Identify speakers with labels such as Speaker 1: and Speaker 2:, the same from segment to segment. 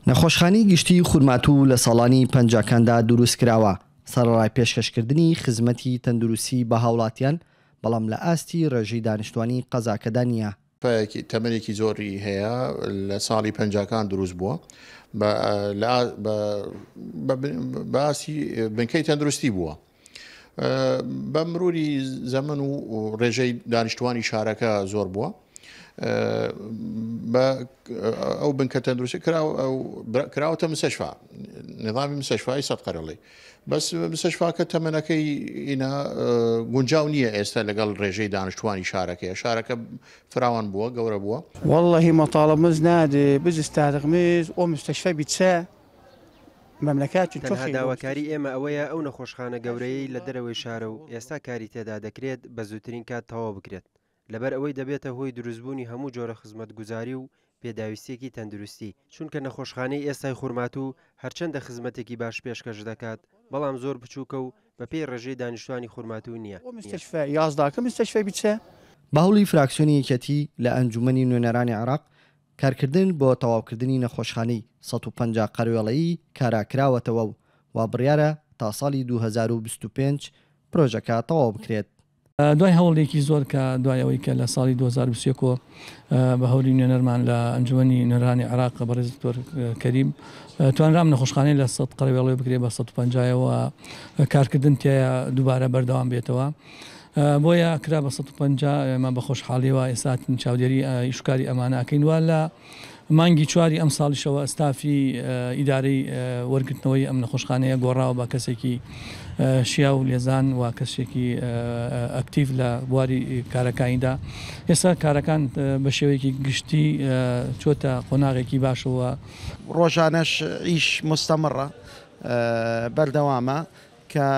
Speaker 1: نەخۆشخانەی گشتیی خورماتوو لە ساڵانی پەنجاکاندا دروستکراوە، سەرەڕای پێشکەشکردنی خزمەتی تەندروستی بە هاوڵاتیان، بەڵام لە ئاستی ڕێژەی دانیشتوانی قەزاکەدا نییە.
Speaker 2: پایەکی تەمەنێکی زۆری هەیە لە ساڵی پەنجاکان دروست بووە بە ئاستی بنکەی تەندروستی بووە. بە مروری زەمن و ڕێژەی دانیشتوانی شارەکە زۆر بووە بە ئەو بنکە تەندروستی کراوەتە مسەشفا نظامی مسەشفای سەد قەرەڵی بەس مسەشفاکە تەمەنەکەی ئینا گونجاو نییە ئێستا لەگەڵ ڕێژەی دانیشتوانی شارەکەی شارەکە فراوان بووە گەورە بووە.
Speaker 3: واللە مطالبمز نادي biz istediğimiz o müsteşfa bitse
Speaker 4: تەنها داواکاری ئێمە ئەوەیە ئەو نەخۆشخانە گەورەیەی لە دەرەوەی شارە و ئێستا کاری تێدا دەکرێت بە زووترین کات تەواو بکرێت، لەبەر ئەوەی دەبێتە هۆی دروستبوونی هەموو جۆرە خزمەتگوزاری و پێداویستییەکی تەندروستی، چونکە نەخۆشخانەی ئێستای خورماتوو هەرچەندە خزمەتێکی باش پێشکەش دەکات، بەڵام زۆر بچووکە و بەپێی ڕێژەی دانیشتوانی خورماتوو نییە.
Speaker 1: بە هەوڵی فراکسیۆنی یەکێتی لە ئەنجوومەنی نوێنەرانی عێراق، کارکردن بۆ تەواوکردنی نەخۆشخانەی 150 قەروێڵەیی کارا کراوەتەوە و وابڕیارە تا ساڵی 2025 پرۆژەکە تەواو بکرێت.
Speaker 5: دوای هەوڵێکی زۆر کە دوای ئەوەی کە لە ساڵی 2021 وە بە هەولی نوێنەرمان لە ئەنجومەنی نوێنەرانی عێراق بەڕێز دکتۆر کەریم توانرام نەخۆشخانەی لە 100 قەرەوێڵێ بکرێ بە 150 وە کارکردن تیایا دووبارە بەردەوام بێتەوە. بۆیە کرا بە 150 ئێمە بە خۆشحاڵیەوە ئێستا هاتین چاودێری ئیشوکاری ئەمانە ئەکەین و لە مانگی چواری ئەمساڵیشەوە ستافی ئیدارەی وەرگرتنەوەی ئەم نەخۆشخانەیە گۆڕاوە بە کەسێکی شیاو و لێزان و کەسێکی ئەکتیڤ لە بواری کارەکانیدا ئێستا کارەکان بە شێوەیەکی گشتی چۆتە قۆناغێکی باشەوە.
Speaker 6: ڕۆژانەش ئیش مستەمڕە بەردەوامە کە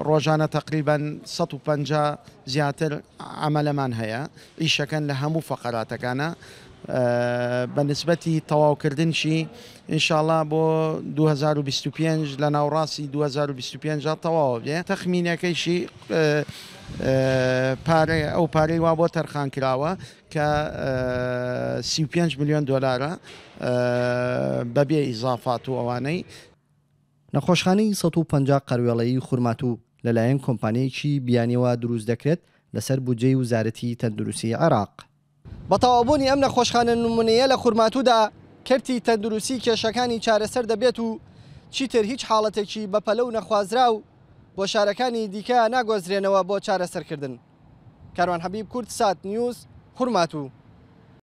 Speaker 6: ڕۆژانە تەقریبەن 150 زیاتر عەمەلەمان هەیە ئیشەکەن لە هەموو فەقەراتەکانە بە نسبەتی تەواوکردنشی ئینشاڵا بۆ 2025 لە ناوڕاستی 2025 تەواوە بێ تەخمینەکەیشی پارە ئەو پارەی وا بۆ تەرخان کراوە کە 35 ملیۆن دۆلارە بەبێ ئیزافات و ئەوانەی.
Speaker 1: نەخۆشخانەی 150 قەروێڵەیی خورماتوو لەلایەن کۆمپانیایەکی بیانییەوە دروست دەکرێت لەسەر بودجەی وزارەتی تەندروستی عێراق. بە تەواوبوونی ئەم نەخۆشخانە نمونەیە لە خورماتوودا کەرتی تەندروستی کێشەکانی چارەسەر دەبێت و چیتر هیچ حاڵەتێکی بەپەلە و نەخوازراو بۆ شارەکانی دیکە ناگۆزرێنەوە بۆ چارەسەرکردن. کاروان حەبیب، کوردسات نیوز، خورماتوو.